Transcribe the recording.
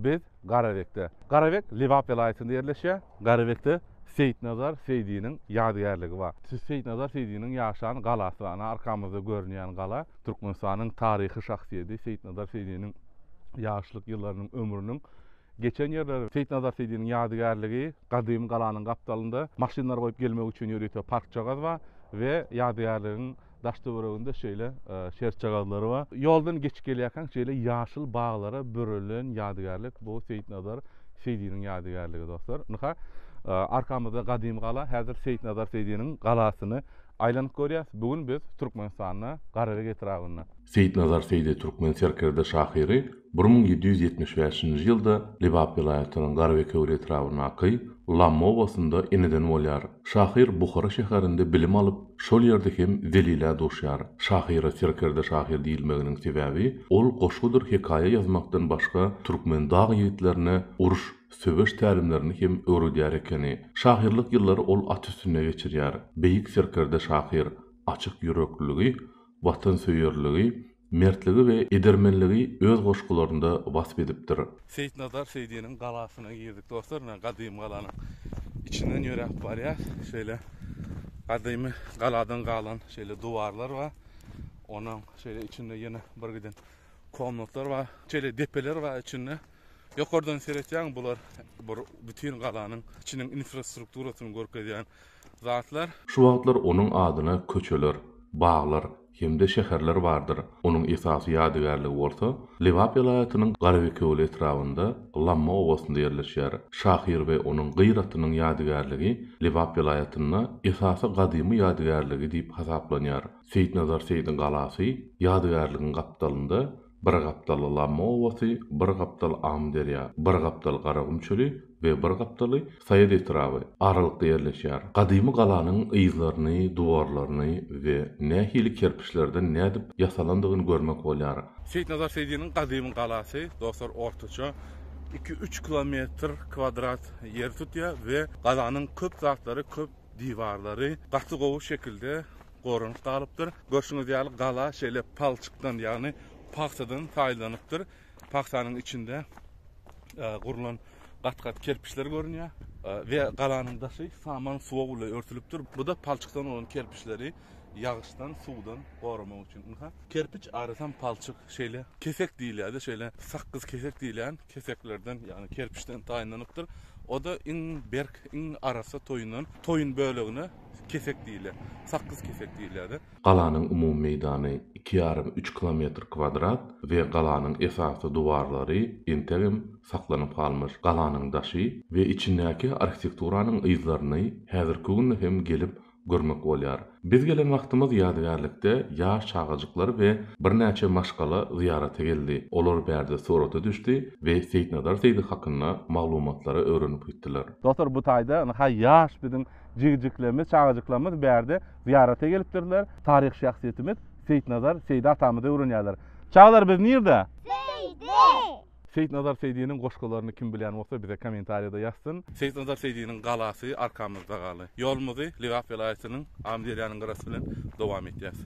Biz Garabekde. Garabek Lebap welaýatynda ýerleşýär. Garabekde Seýitnazar Seýdiniň ýadygärligi bar. Seýitnazar Seýdiniň ýaşan galasy bar. Ana arkamyzda görünýän gala Türkmenistanyň taryhy şahsyýeti Seýitnazar Seýdiniň ýaşlyk ýyllarynyň ömrüniň geçen ýerleri. Seýitnazar Seýdiniň ýadygärligi gadymy galanyň gapdalynda maşynlary goýup gelmek üçin ýörite parkjagaz bar we ýadygärligiň Daş-töwereginde şeýle şertjagazlary bar. Ýoldan geçip gelýärkäň şeýle ýaşyl baglara bürelen ýadygärlik bu Seýitnazar Seýdiniň ýadygärligi dostlar. Ynha, arkamyzda gadymy gala. Häzir Seýitnazar Seýdiniň galasyny aýlanyp görýäs. Bu gün biz Türkmenistanda Garabeg etrabynda. Seýitnazar Seýdi türkmen serkerde şahyry 1775-nji ýylda Lebap welaýatynyň Garabekewül etrabyndaky Lamma obasynda eneden bolýar. Şahyr Buhara şäherinde bilim alyp, şol ýerde hem Zelilä duşýar. Şahyra serkerde şahyr diýilmeginiň sebäbi, ol goşgudyr hekaýa ýazmakdan başga türkmen dag ýigitlerine uruş, söweş tälimlerini hem öwredýär ekeni. Şahyrlyk ýyllary ol at üstünde geçirýär. Beýik serkerde şahyr açyk ýürekliligi, watansöýerligi, mertligi we edermenligi öz goşgularynda wasp edipdir. Seýitnazar Seýdiniň galasyna girdik dostlar. Ine gadymy galanyň içinden ýöräp barýas. Şeýle gadymy galadan galan şeýle duwarlar bar. Onuň şeýle içinde ýene bir giden komnatlar bar. Şeýle depeler bar içinde. Ýokardan seretýäň bular bir bütin galanyň içiniň infrastrukturasyny görkezýän zatlar. Şu wagtlar onuň adyna köçeler, baglar hem-de şäherler bardyr. Onuň esasy ýadygärligi bolsa Lebap welaýatynyň Garabekewül etrabynda Lamma obasynda ýerleşýär. Şahyr we onuň gyr atynyň ýadygärligi Lebap welaýatynda esasy gadymy ýadygärligi diýip hasaplanýar. Seýitnazar Seýdiň galasy ýadygärligiň gapdalynda Bir gapdaly Lamma obasy, bir gapdaly Amyderýa, bir gapdaly Garagum çöli we bir gapdaly Saýat etraby aralykda ýerleşýär. Gadymy galanyň yzlaryny, duwarlaryny we nähili kerpiçlerden nädip ýasalandygyny görmek bolýar. Seýitnazar Seýdiniň gadymy galasy, dostlar, ortaça iki-üç kilometr kwadrat ýer tutýar we galanyň köp zatlary, köp diwarlary gaty gowy şekilde goranyp galypdyr. Görşüňiz ýaly gala şeýle palçykdan, ýagny pagtadan taýynlanypdyr. Pagtanyň içinde gurlan gat-gat kerpiçler görünýär we galanyň daşy saman suwag bilen örtülipdir. Bu-da palçykdan bolan kerpiçleri ýagyşdan, suwdan goramak üçin. Ynha, kerpiç arasam palçyk, şeýle kesek diýilýär-de, şeýle sakgyz kesek diýilýän keseklerden, ýagny kerpiçden taýynlanypdyr. O-da iň berk, iň arassa toýundan, toýun bölegine kesek diýilýär. Sakgyz kesek diýilýär-de. Galanyň umumy meýdany iki ýarym, üç kilometr kwadrat we galanyň esasy duwarlary entegem saklanyp galmyş. Galanyň daşy we içindäki arhitekturanyň yzlaryny häzirki günde hem gelip görmek bolýar. Biz gelen wagtymyz ýadygärlikde ýaş çagajyklar we birnäçe maşgala zyýarata geldi. Olar bärde surata düşdi we Seýitnazar Seýdi hakynda maglumatlary öwrenip gitdiler. Dostlar bu taýda ynha ýaş biziň jigijiklerimiz, çagajyklarymyz bärde zyýarata gelipdirler. Taryhy şahsyýetimiz Seýitnazar Seýdi atamyzy öwrenýärler. Çagalar biz nirde? Seýdi! Seýitnazar Seýdiniň goşgularyny kim bilýän bolsa bize kommentariýada ýazsyn. Seýitnazar Seýdiniň galasy arkamyzda galdy. Ýolumyzy Lebap welaýatynyň Amyderýanyň gyrasy bilen dowam etýäs.